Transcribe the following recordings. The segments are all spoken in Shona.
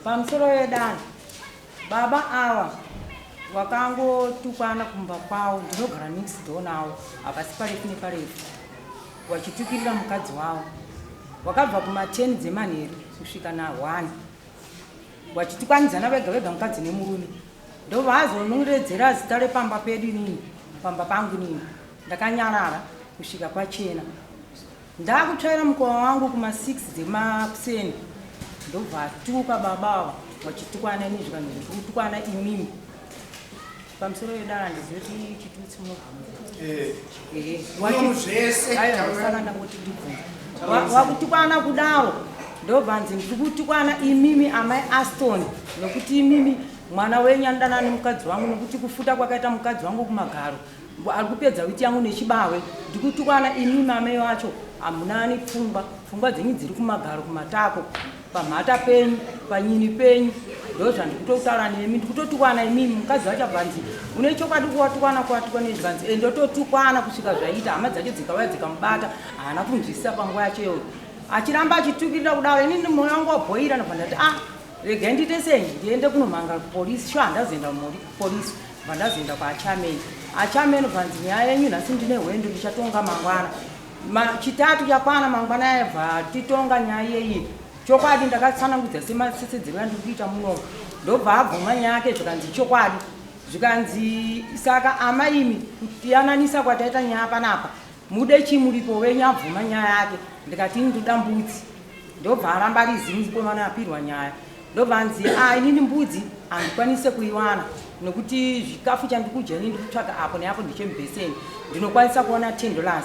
Pamusoro yedare, baba ava wakangotukwana kumba kwavo, ndinogara next door navo, hapasi parefu neparefu, wachitukirira mukadzi wavo. Wakabva kuma 10 dzemanheru kusvika na 1 wachitukwanidzana vega vega mukadzi nemurume. Ndobva zita repamba pedu inini, pamba pangu inini. Ndakanyarara kusvika kwachena. Ndakutsvaira mukova wangu kuma 6 dzemakuseni ndobva atuka baba ava vachitukwana ini zvikanzi ndikutukwana imimi pamusoro yedara handizive kuti chitutsi munobvunza ndangoti ndibvunza wakutukwana kudaro ndobva nzi ndiri kutukwana imimi amai Aston nokuti imimi mwana wenyu anodanana nemukadzi wangu nokuti kufuta kwakaita mukadzi wangu kumagaro ari kupedza witi yangu nechibahwe ndikutukwana imi mame vacho hamuna ani pfungwa pfungwa dzenyu dziri kumagaro kumatako pamhata penyu panyini penyu ndozvandikutotaura nemi ndikutotukwana imimi mukadzi wacho abvanzi une chokwadi kuwatukwana kuwatukwana zvikanzi e ndototukwana kusvika zvaita hama dzacho dzikauya dzikamubata haana kunzwisisa panguva yacho iyoyo achiramba achitukirira kudaro inini mwoyo wangu wabhoira ndobva ndati ah regai ndiite sei ndiende kunomhanga kupolisi sho handazoenda kupolisi Bva ndazoenda kwaCharmaine. Acharmaine bvanzi nyaya yenyu nhasi ndine hwendo ndichatonga mangwana. Ma, chitatu chakwana mangwana yabva titonga nyaya yeyi. Chokwadi ndakatsanangudza semasesedzero yandiri kuita muno. Ndobva abvuma nyaya yake zvikanzi chokwadi. Zvikanzi saka amaimi kutiyananisa kwataita nyaya panapa. Mude chii muripo wenyu abvuma nyaya yake. Ndikati ini ndoda mbudzi. Ndobva aramba ari zii mukomana apirwa nyaya. Ndobva anzi ah inini mbudzi handikwanise kuiwana nekuti zvikafu chandikudya ini ndikutsvaga apo neapo ndechemubheseni ndinokwanisa kuona 10 dollars.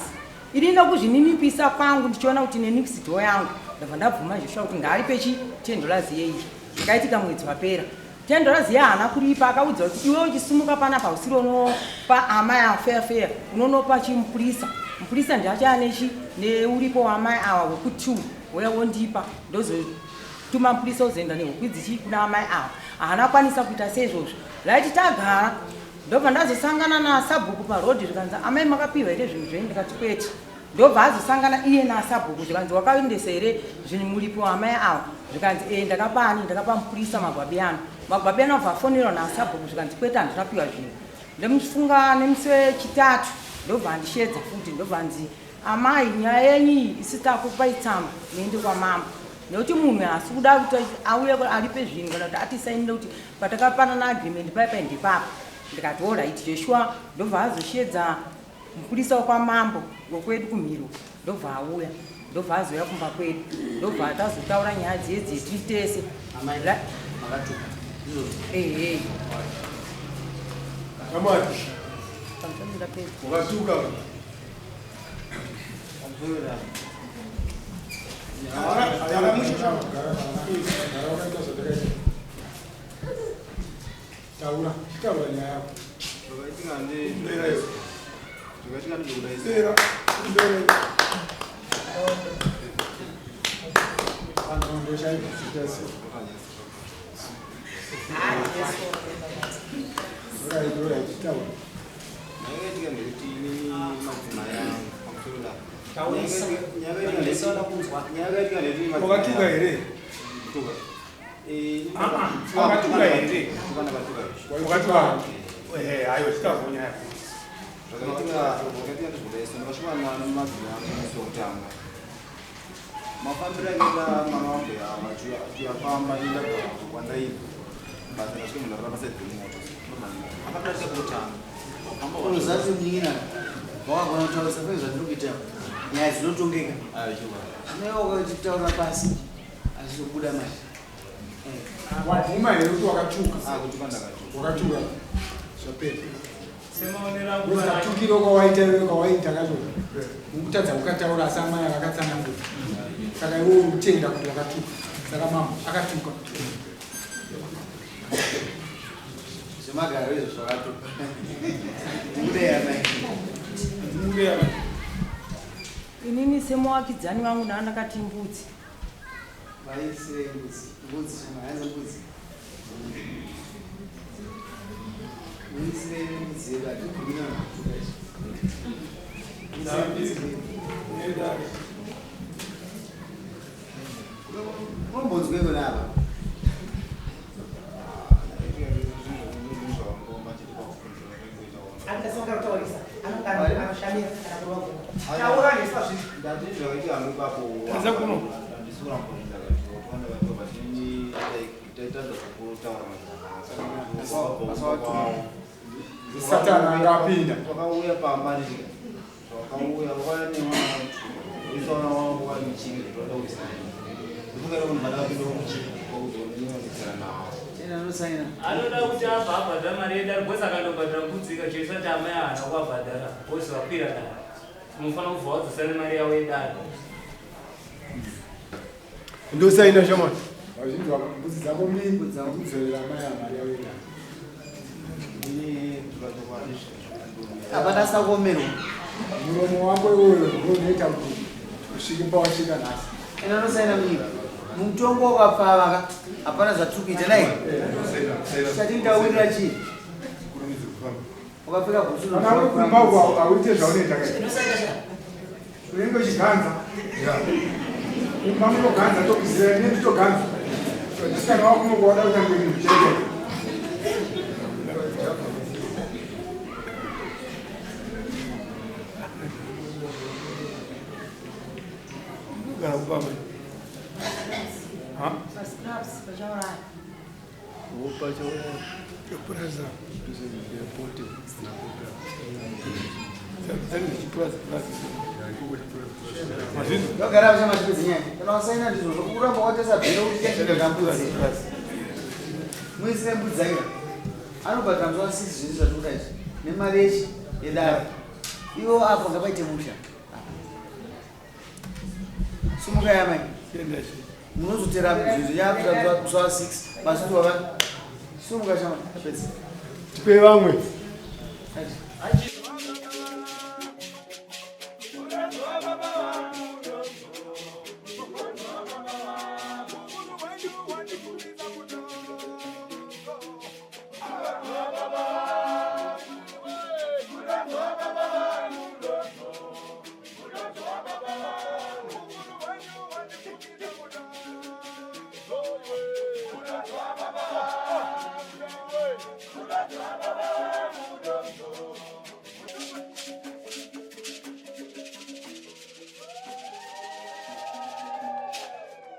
Ini nokuzvininipisa kwangu ndichiona kuti nenext door yangu ndabva ndabvuma Joshua kuti ngaaripe chi 10 dollars yeyi. Zvakaitika mwedzi wapera. 10 dollars iye haana kuripa akaudza kuti iwe uchisimuka panapa usiri unopa amai ava fair fair unonopa chimupurisa mupurisa ndiye achaya nechi neuripo waamai ava weku two wouya wondipa ndozotuma mupurisa ozoenda nehuku idzi chii kuna amai ava haana kwanisa kuita seizvozvo right tagara ndobva ndazosangana nasabhuku paroad zvikanzi amai makapiwa here zvinhu zvenyu ndikati kwete Ndobva azosangana iye nasabhuku zvikanzi wakaendesa here zvinhu muripo wamai ava zvikanzi ee ndakapa ani ndakapa mupurisa magwabiyano magwabiyano abva afonerwa nasabhuku zvikanzi kwete handina piwa zvinhu ndomufunga nemusi wechitatu ndobva andishedza futi ndobva anzi amai nyaya yenyu iyi isu takupai tsamba muende kwamambo nekuti munhu haasi kuda kuti auye aripe zvinhu kana kuti atisainire kuti patakapanana agreement pai pai ndepapa ndikati orit joshua ndobva azoshedza Mupurisa wekwamambo wekwedu kumhiro ndobva auya ndobva azouya kumba kwedu ndobva tazotaura nyaya dziye dziye tiri tese. Amai makatuka ndizvozvo? Ehe. Kamati. Wakatuka. Taura, chitaura nyaya yako. Zvakaitika nde Mbera iwe. Zvakaitika ndezvekudai. Mbera, mbera iwe. Vanhu ndochaipo kuita sei? Alright, alright, taura. Zvakaitika ndekuti ini madzimai angu pamusoro la. Taurisa. Nyaya yakaitika ndekuti Wakatuka here? Kutuka. Wakatuka here? Wakatuka. Eh, ayo chitaura nyaya. Zvakaitika zvakaitika ndezvekudai so ndakasvika namadzimai angu musi wekutanga. Mafambiro akaita mwana wangu ava achiyafamba achienda kwandaibva basa ndasvika munhu arara pasaidi pemota. Akapinda chekutanga. Unozati munin'ina wakagona kutaurisa kwei zvandiri kuita nyaya dzinotongeka. Zvino iwe ukachitaura pasi achizobuda manje. Wabvuma here kuti wakatuka? Ah, kutuka ndakatuka. Wakatuka. Zvapera. Semaonero angu Katukiro kawaita iwe kawaita kacho. Ukutadza kukataura asi amai akatsanangura. Saka iwe uri kutenda kuti wakatuka. Saka mama akatuka. Zvemagaro izvo zvakatuka. Mude yamai. Mude yamai. Inini semuwakidzani wangu ndakati mbudzi. Vaisirei mbudzi. Mbudzi shama, hanzi mbudzi. Muisirei mbudzi yedu hatigumi vanhu kutuka izvi. Muisirei mbudzi yedu. Unombonzweiko napa? Taura neswa zvinhu. Ndati zvakaitika hangu ipapo. Taza kuno. Handisi kuramba kuti ndakatuka, kuti ndakatuka, but ini taitadza kutaura zvakanaka. Satani anga apinda. Wakauya pamba nditi wakauya wakauya nemwana uisaona wangu wamichini toda kuisa. Ndikufunga kuti ndakapinda muchini kwakuzoonekana nawo. Anosaina. Anoda kuti abva abhadhara mari yedare bhosi akandobhadhara mbudzi ikachoiswa kuti amai haana kuabhadhara bhosi vakwira dare unofanira kubva wadzosa nemari yavo yedare. Ndosaina shamwari. Vazhinji mbudzi dzako mbiri kudzorera amai amari yavo yedare. Ini ndikachokwadi. Hapana asina kuomerwa. Muromo wako iwoyo ndiwo unoita kuti usvike pawasvika nhasi. Ena anosaina munyika. Mutongo wakapfava ka hapana zvatiri kuita nai. Chati ndawirira chii? Wakapfeka bhutsu Kana uri kumba uko hauite zvaunoita kai. Unenge uchiganza. Kumba munoganza tokuziva ine nditoganza. Musikana wako unongo wada kuita kunge munhu chete. Kana kupamba. Ha? Pascraps pachauraya. Mazvinhu. Ndogara pacha machipedzi nyaya. Kana wasaina ndizvozvo uramba watesa bhero kuti chachipedza mbudzi. Muisire mbudzi dzake. Anobhadhara musi wa 6 zvese zvatiri kuita izvi. Nemari yechi yedare. Ivo apo ngapaite musha. Sumuka yamai. Munozotera zvinhu yakuta musi wa 6 masutu wava. Sumuka chama apedza. Tipe vamwe. Achi-